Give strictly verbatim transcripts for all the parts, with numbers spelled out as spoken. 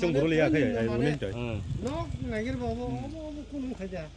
Chwng bwrwli ya khe, ai, ai, hwnwi twi. Hmm. Nok naigir ba obo, obo, obo kunu khaida.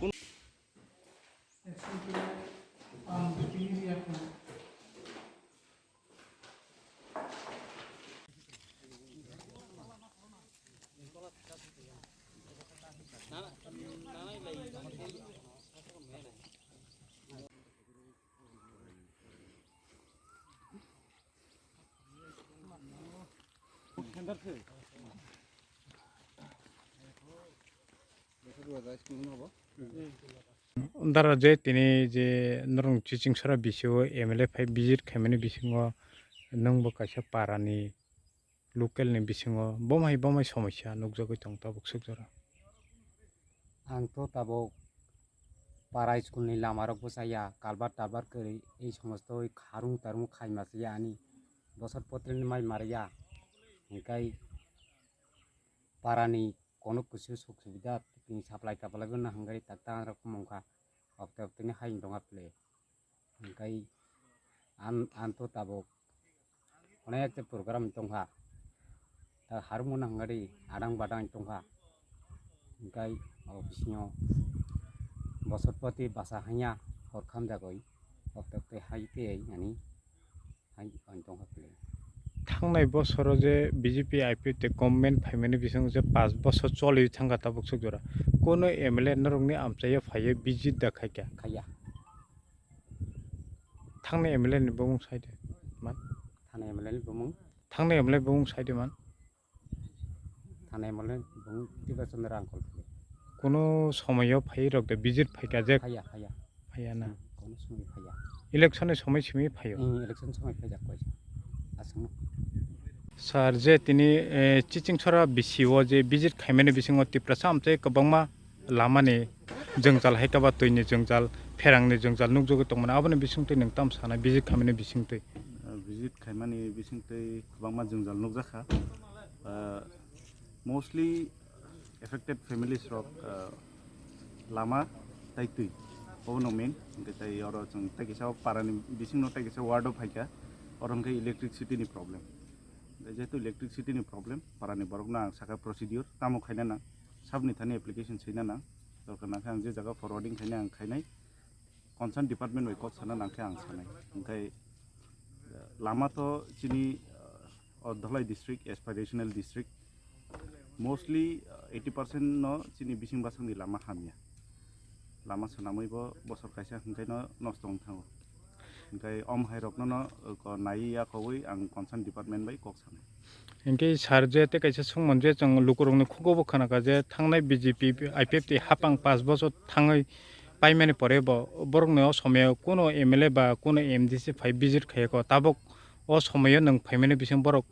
Dara je tini je norok Chichingsora B C O M L A phai visit khaimani bisingo nwngbo kaisa parani local ni bisingo bomai bomai somosya nukjagwi tong tabuk swk jora. Ang to tabuk para school ni lama rok bwchaya, kalbar talbar kwrwi, ei somosto kharung tarung khaima se ani bosor potri ni mai mariya, hingkai para ni kono kusu suk subida tini supply taplai bo nahangari tak ta rok mungkha, okte okte ni hai dongha ple. Hingkai an, an to tabuk onek te program tongkha. Ta harumno hwnkhe adang badang tongkha. Hingkai o bisingo bosor poti basa hanya hor khamjagwi okte okte hai tei ani hai ani tongkha ple. Thangnai bosoro je B J P I P F te government phaimani bisingo je pash bosor choli thangkha tabuk swk jora. Kono M L A norokni amchaio phaiwi visit da khaikha? Khaiya. Thangni M L A ni bumung saide man. Thangni M L A ni bumung? Thangni M L A bumung saide man. Thangni M L A ni bumung Tiba Chandra Angkol phai. Kuno somoyo phai rok de visit phaika je? Phaiya, phaiya. Phaiya na? Hmm, kuno somoy phaiya. Election ni somoi simi phaio? Hmm, election somoi phaijak koi. Aswkno. Sir, je tini, eh, Chichingsora B C O je visit khaimani bisingo Tiprasa amchai kwbangma lamani jwngjal, hai khe ba twini jwngjal, pherangni jwngjal nukjagwi tongmani, aboni bisingtwi nwng tamo sana visit khaimani bisingtwi? Uh, visit khaimani bisingtwi kwbangma jwngjal nukjakha. Uh, mostly affected families rok, uh, lama tai twi, obono main. Hwnkhe tai oro chwng tai kisa o parani bisingno tai kisa ward o phaikha, oro hwnkhe electricity ni problem. Jehetu electricity ni problem, parani borokno ang sakha procedure tamo khaina nang, sabni thani application sina nang, dorkar nangkhe ang je jaga forwarding khaina ang khainai, concern department bai kok sana nangkhe ang sanai. Hwnkhe, eh, lama to chini, eh, o Dhalai district, aspirational district, mostly, eh, eighty percent no chini bising basongni lama hamya. Lama swnamwi bo bosor kaisa hwnkhe no nosto wng thango. Hwnkhe om hai rokno no, eh, ko nai ya kowi ang concern department bai kok sanai. Hinkhe sir, je tei kaisa sungmung je chwng lukurokni khugo bo khwnakha je thangnai B J P I P F T hapang pash bochor thangwi paimani pore bo borokni o somoyo kuno M L A ba kuno M D C phai visit khaiyakho, tabuk o somoyo nwng phaimani bising borok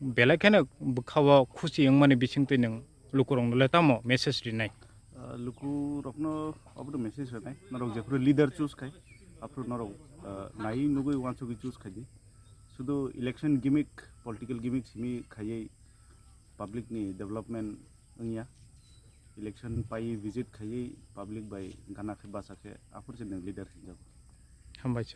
belai kheno bwkha-o khusi wngmani bisingtwi nwng lukurokno le tamo message rinai? Ah, lukurokno obono message rinai, norok jephuru leader choose khai, aphuru norok, ah, naiwi nugwi uansugwi choose khaidi. Sudu election gimmick, political gimmick simi khaiwi public ni development wngya. Election paiwi visit khaiwi public bai gana khe bacha khe aphuru se nwng leader hinjago. Hambai sir.